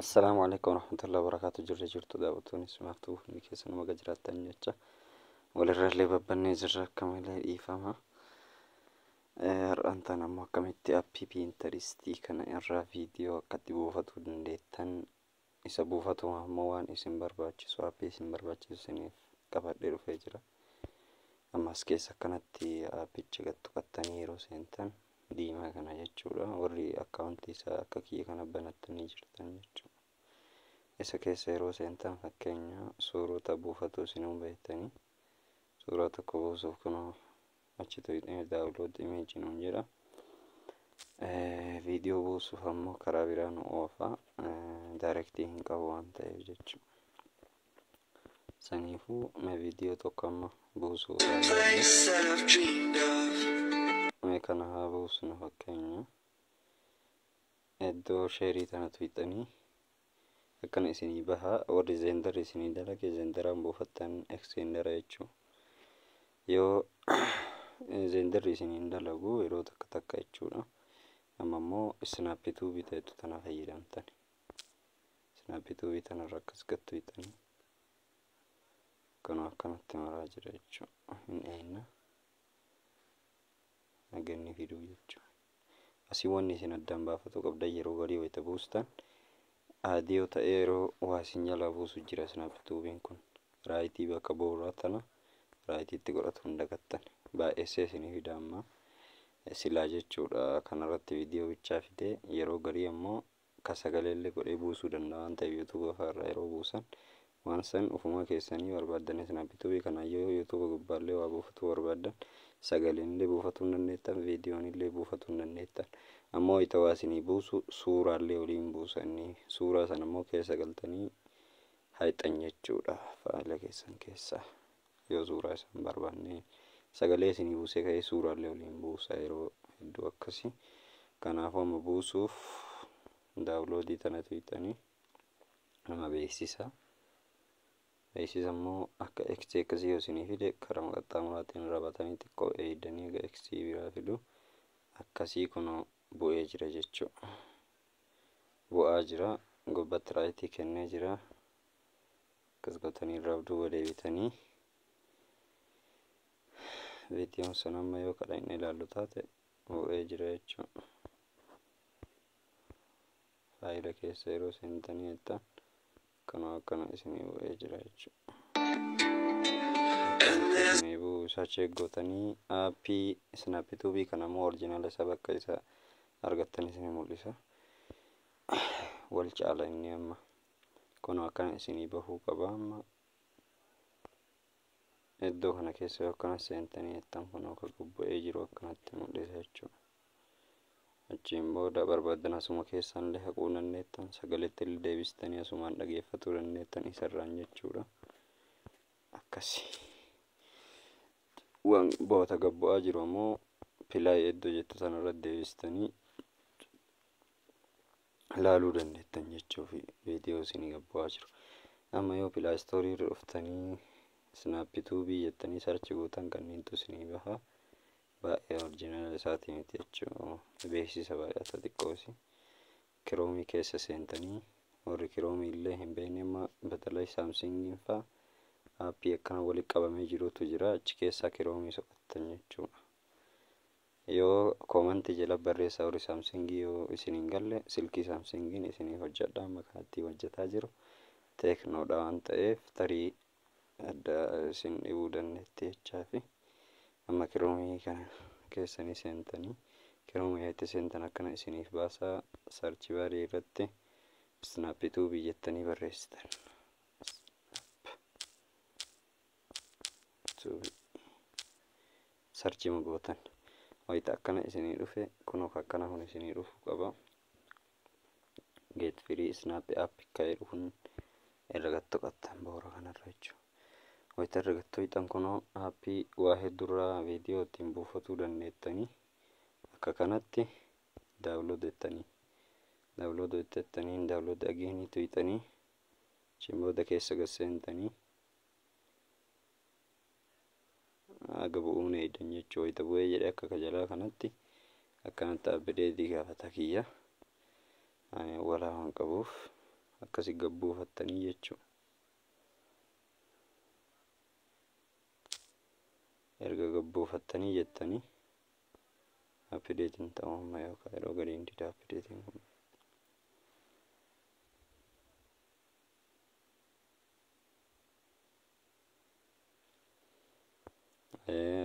Assalaamu alaikum warahmatullahi wabarakatuh. Jirra jirtu daawwattoonni simaaftuu hundi keessan maga jiraattan jecha walirrallee babbannee jirra, akka malee dhiifama. Har'aan tana ammoo akkamitti aappii Pinterestii kana irraa viidiyoo akkatti buufatuu dandeettan, isa buufatu ammoo waan isin barbaachisu, aappii isin barbaachisu isiniif qabadhee dhufee jira. Ammas keessa akkanatti aappicha gad tuqattanii yeroo seentan diimaa kana jechuudha. Warri akkaawuntii isaa akka kiyya kana banattanii jirtan jechuudha. Isa keessa yeroo seentan, fakkeenya suurota buufatu isinuu beektanii, suuraa tokko buusuuf kunoo achi tuqxanii "download image" nuun jedha. Viidiyoo buusuuf ammoo karaa biraa nu oofa. Directii hin qabu waan ta'eef jechuudha. Saniifuu mee viidiyoo tokko amma buusuuf mee kana haa buusnu. Fakkeenya iddoo shareii tana tuqxanii akkana isinii baha. Warri Xender isinii dalage Xenderaan buufattan, Xender jechuudha. Yoo Xenderri isiniin dalagu yeroo takka takka jechuudha. Amma immoo Snaptube ta'etu tana fayyadamtan. Snaptube tanarra akkas gad tuqxanii kanuma akkanatti maraa jira jechuudha. Hin eenna naganni fiduu jechuudha. Asii wanni isin addaan baafachuu qabdan, yeroo garii wayita buustan aadiyoo ta'ee yeroo waa isin jalaa buusu jira. Snaptubeiin kun rightii bakka booraa tana rightiitti godhatu hin dagattan. Baay'eessee isinii fida amma silaa jechuudha. Kanarratti viidiyoo bichaa fidee, yeroo garii ammoo ka sagaleellee godhee buusuu danda'a waan ta'eef, YouTubea fa'aarraa yeroo buusan waan san ufuma keessanii barbaaddanii Snaptubeii kana yoo YouTubea gubbaallee waa buufatuu barbaaddan sagaleenillee buufatuu hin dandeettan, viidiyoonillee buufatuu hin dandeettan. Ammoo wayita waa isinii buusu suuraallee waliin buusa inni. Suuraa sana immoo keessa galtanii hayxan jechuudha, faayila keessan keessaa. Yoo suuraa isaan barbaanne sagalee isinii buusee ka'ee suuraallee waliin buusa yeroo hedduu akkasii. Kanaafuu amma buusuuf downloadii tana tuqxanii nama beeksisa. Beeksisa immoo akka X akkasii yoo isinii fide karaa qaxxaamuraatiin irra batanii xiqqoo eeydanii egaa X biraa fidu. Akkasii kunoo bu'ee jira jechuudha. Bu'aa jira, gubbatti rightii kennee jira. Akkas gootanii irraa duuba deebitanii viidiyoon sun amma yoo kadha inni ilaallu taate bu'ee jira jechuudha. Faayila keessa yeroo seentanii jettan kanuma akkana isinii bu'ee jira jechuudha. Isinii bu'uu isaa check gootanii aappii Snaptubeii kana immoo originala isaa bakka isa argattan isinii mul'isa. Wal caala inni amma. Kunoo akkana isinii bahuu qaba amma. Iddoo kana keessa yoo akkana seentanii jettan kunoo ka bu'ee jiru akkanatti mul'isa jechuudha. Achiin booda barbaaddan asuma keessaan illee haquu dandeettan, sagaleetti illee deebistanii asumaan dhageeffatuu dandeettan isarraan jechuudha. Akkasi. Waan boota gad bu'aa jiru ammoo play iddoo jettu sanarra deebistanii ilaaluu dandeettan jechuufi viidiyoo isinii gad bu'aa jiru. Amma yoo Play Storeii irra dhuftanii Snaptubeii jettanii search gootan kanneentu isinii baha. Baay'ee originala isaatii miti jechuudha. Beeksisa baay'ata xiqqoosi. Chromeii keessa seentanii, warri Chromeii illee hin beekne amma batalay Samsungiin fa'aa aappii akkana walitti qabamee jirutu jira. Achi keessaa Chromeii soqattan jechuudha. Yoo commentii jala barreessaa, warri Samsungii yoo isin hin galle silkii Samsungiin isiniif hojjedha. Amma kanatti hojjetaa jiru Tecnodha waan ta'eef tarii adda isin dhibuu dandeetti jechaafi. Amma Chromeii kana keessanii seentanii, Chromeii itti seentan akkana isiniif baasaa, search barii irratti Snaptubeii jettanii barreessitan. Snaptubeii searchii gootan. Wayita akkana isinii dhufe kunoo akkana kun isinii dhufuu qaba. "Get free snap app" kan jedhu kun irra gad tuqattan boora kanarra jechuudha. Wayita irra gad tuqxan kunoo aappii waa hedduurraa viidiyoo ittiin buufatuu dandeettanii akka kanatti download jettanii, download jettanii, download againii tuqxanii, achiin booda keessa gad seentanii haga bu'uun eeydan jechuu. Wayita bu'ee jedhee akka kajalaa kanatti akkanatti updateii gaafata kiyya. Ani walaa waan qabuuf Akkasi gabbuufattanii jechuudha. Erga gabbuufattanii jettanii updateiin ta'uu amma yookaan yeroo gadiin dida updateiin kun.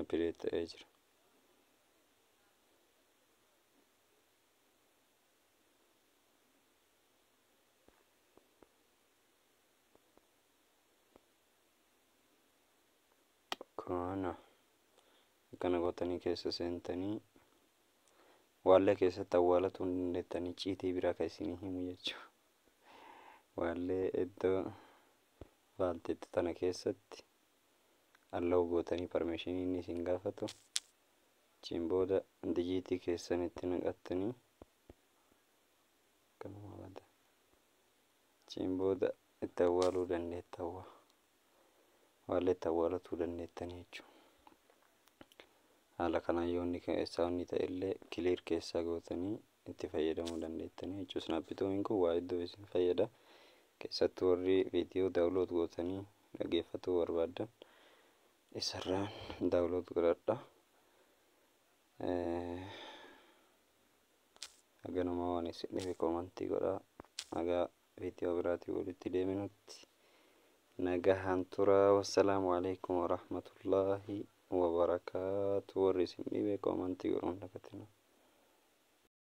Update ta'ee jira. Kana akkana gootanii keessa seentanii waallee keessatti awwaalatuu hin dandeettanii, ciitii biraa kan isinii himu jechuudha. Waallee iddoo vault tana keessatti allow gootanii permissionii inni isin gaafatu. Achiin booda digitii keessan itti naqattanii kanuma bada. Achiin booda itti awwaaluu dandeetta, waallee itti awwaalatuu dandeettanii jechuudha. Haala kanaan yoo inni keessaa inni ta'e illee clear keessaa gootanii itti fayyadamuu dandeettanii jechuudha. Snaptubeiin kun waa hedduu isin fayyada. Keessattuu warri viidiyoo download gootanii dhaggeeffatuu barbaaddan isarraan download godhadha. Haganuma waan isin dhibe commentii godhaa. Hagaa viidiyoo biraatiin walitti deebinutti nagahaan tura. Wassalaamu alaikum warahmatullaahi wabarakaatu. Warri isin dhibe commentii godhuun dagatina.